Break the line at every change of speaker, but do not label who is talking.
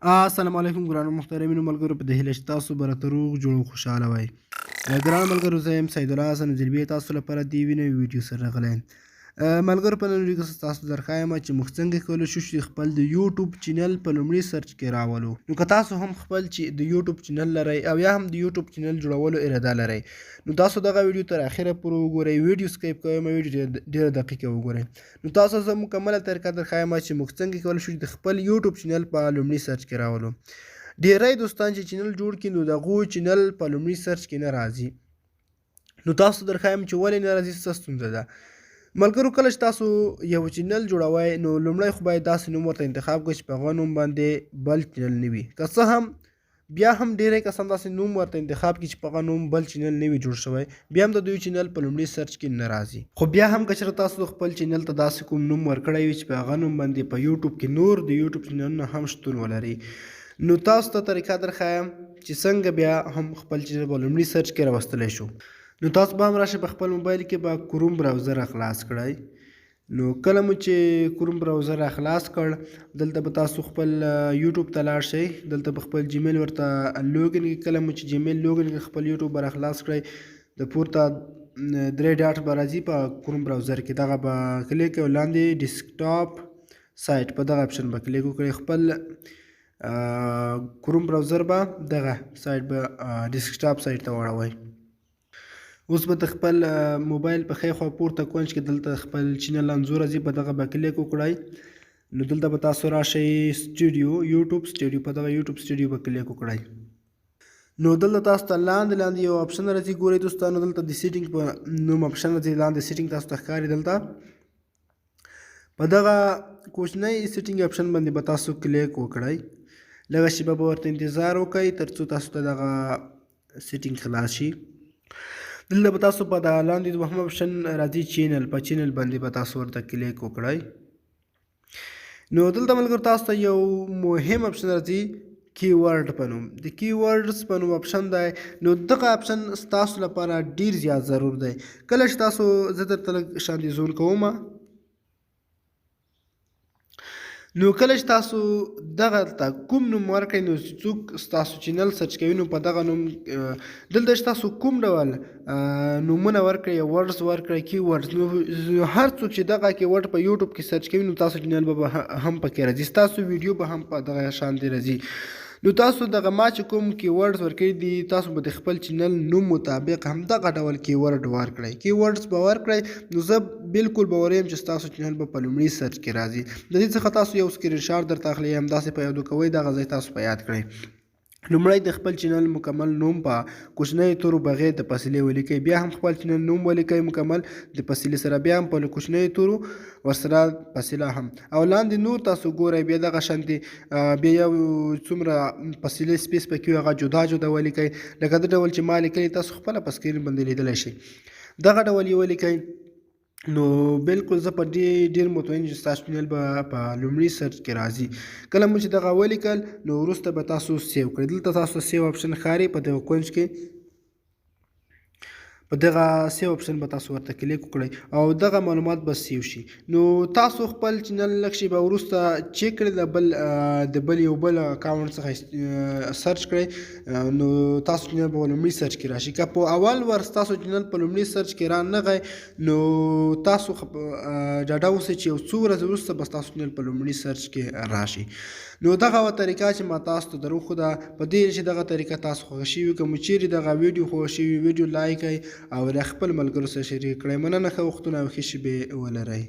السلام علیکم ګرانو محترمینو ملګرو، په دې هیله چې تاسو به راته روغ جوړ او خوشحاله وئ. ګرانو ملګرو، زه یم سید الله حسن زلبي، تاسو لپاره د یوې نوې ویډیو سره راغلی یم. ملګرو، په نن ویډیو کې تاسو درښایم چې موږ څنګه کولی شو چې خپل د یوټیوب چینل په لومړي سرچ کې راولو. نو که تاسو هم خپل چې د یوټیوب چینل لرئ او یا هم د یوټیوب چینل جوړولو اراده لرئ، نو تاسو دغه ویډیو تر اخره پورې وګورئ. ویډیو سکیپ کوئ مه، ویډیو ډېره دقیقه وګورئ. نو تاسو زه مکمله طریقه درښایم چې موږ څنګه کولی شو د خپل یوټیوب چینل په لومړي سرچ کې راولو. ډیری دوستان چې چینل جوړ کړي، نو د هغو چینل په لومړي سرچ کې نه راځي. نو تاسو درښایم چې ولې نه راځي، څه ستونزه ده. ملګرو، کله چې تاسو یو چینل جوړوئ، نو لومړی خو باید داسې نوم ورته انتخاب کړئ چې په هغه نوم باندې بل چینل نه وي. که څه هم بیا هم ډیری کسان داسې نوم ورته انتخاب کړي چې په هغه نوم بل چینل نه وي جوړ شوی، بیا هم د دوی چینل په لومړي سرچ کې نه راځي. خو بیا هم که چېرته تاسو خپل چینل ته داسې کوم نوم ورکړی وي چې په هغه نوم باندې په یوټیوب کې نور د یوټیوب چینلونه هم شتون ولري، نو تاسو ته طریقه درښایم چې څنګه بیا هم خپل چینل په لومړي سرچ کې راوستلی شو. نو تاسو به هم راشئ، په خپل موبایل کې به کروم براوزر خلاص کړئ. نو کله مو چې کروم براوزر را خلاص کړ، دلته به تاسو خپل یوټیوب ته لاړ شئ. دلته به خپل جیمیل ورته لوګین کړئ. کله مو چې جیمیل لوګین کړ، خپل یوټیوب به را خلاص کړئ. د پورته درې ډاټ به راځي په کروم براوزر کې، دغه به کلیک او لاندې ډیسکټاپ سایټ په دغه اپشن به کلیک وکړئ. خپل کروم براوزر به دغه سایټ به ډیسکټاپ سایټ ته واړوئ. اوس به د خپل موبایل په ښی خوا پورته کونج کې دلته خپل چینل انځور راځي، په دغه به کلیک وکړئ. نو دلته به تاسو راشئ سټوډیو، یوټیوب سټوډیو، په دغه یوټیوب سټوډیو به کلیک وکړئ. نو دلته تاسو ته لاندې لاندې یو اپشن راځي. ګورئ دوستانو، دلته د سیټینګ په نوم اپشن راځي. لاندې سیټینګ تاسو ته ښکاري. دلته په دغه کوچنی سیټینګ اپشن باندې به تاسو کلیک وکړئ. لږه شیبه به ورته انتظار وکړئ ترڅو تاسو ته دغه سیټینګ خلاص شي. دلته به تاسو په دغه لاندې دوهم اپشن راځي چینل، په چینل باندې به تاسو ورته کلیک وکړئ. نو دلته ملګرو، تاسو ته یو مهم اپشن راځي، کیورډ په نوم، د کیورډز په نوم اپشن دی. نو دغه اپشن ستاسو لپاره ډیر زیات ضرور دی. کله چې تاسو، زه درته لږ شان زون کوم، نو کله چې تاسو دغه ته کوم نوم ورکړئ، نو څوک ستاسو چینل سرچ کوي، نو په دغه نوم دلته چې تاسو کوم ډول نومونه ورکړئ، ورډز ورکړئ، کیورډز، نو هر څوک چې دغه کیورډ په یوټیوب کې سرچ کوي، نو تاسو چینل به هم پکې راځي، ستاسو ویډیو به هم په دغه شان دی راځي. نو تاسو دغه ما چې کوم کیورډز ورکړي دي، تاسو به د خپل چینل نوم مطابق هم دغه ډول کیورډ ورکړئ، کیورډز به ورکړئ. نو زه بالکل باوري یم چې ستاسو چینل به په لومړي سرچ کې راځي. د دې څخه تاسو یو سکرین شاټ درته اخلئ، همداسې په یادو کوئ، دغه ځای تاسو په یاد کړئ. لومړی د خپل چینل مکمل نوم په کوچنیو تورو بغیر د فاصلې ولیکئ. بیا هم خپل چینل نوم ولیکئ مکمل د فاصلې سره، بیا هم په کوچنیو تورو ورسره فاصله هم، او لاندې نور تاسو ګورئ. بیا دغه شانتې بیا یو څومره فاصلې سپیس پکې وي، هغه جدا جدا ولیکئ، لکه د ډول چې ما لیکلی، تاسو خپله په سکرین باندې لیدلی شئ. دغه ډول یې ولیکئ. نو بالکل زه په دې ډېر مطمئن چې ستاسو چینل به په لومړي سرچ کې راځي. کله مو چې دغه ولیکل، نو وروسته به تاسو سیو کړئ. دلته تاسو سیو اپشن ښکاري په دغه کونج کې، په دغه سیو اپشن به تاسو ورته کلیک وکړئ او دغه معلومات به سیو شي. نو تاسو خپل چینل لږ شیبه وروسته چک کړئ، د بل یو بل اکاونټ څخه سرچ کړئ، نو تاسو چینل به لومړي سرچ کې راشي. که په اول ور تاسو چینل په لومړي سرچ کې را نه غی، نو تاسو ډاډه اوسئ چې یو څو ورځې وروسته به ستاسو چینل په لومړي سرچ کې راشي. نو دغه وه طریقه چې ما تاسو ته دروښوده. په دې چې دغه طریقه تاسو خوښ شوي. که مو چیرې دغه ویډیو خوښ شوي، ویډیو لایک کړئ او له خپل ملګرو سره شریک کړئ. مننه، ښه وختونه او ښې شیبې ولرئ.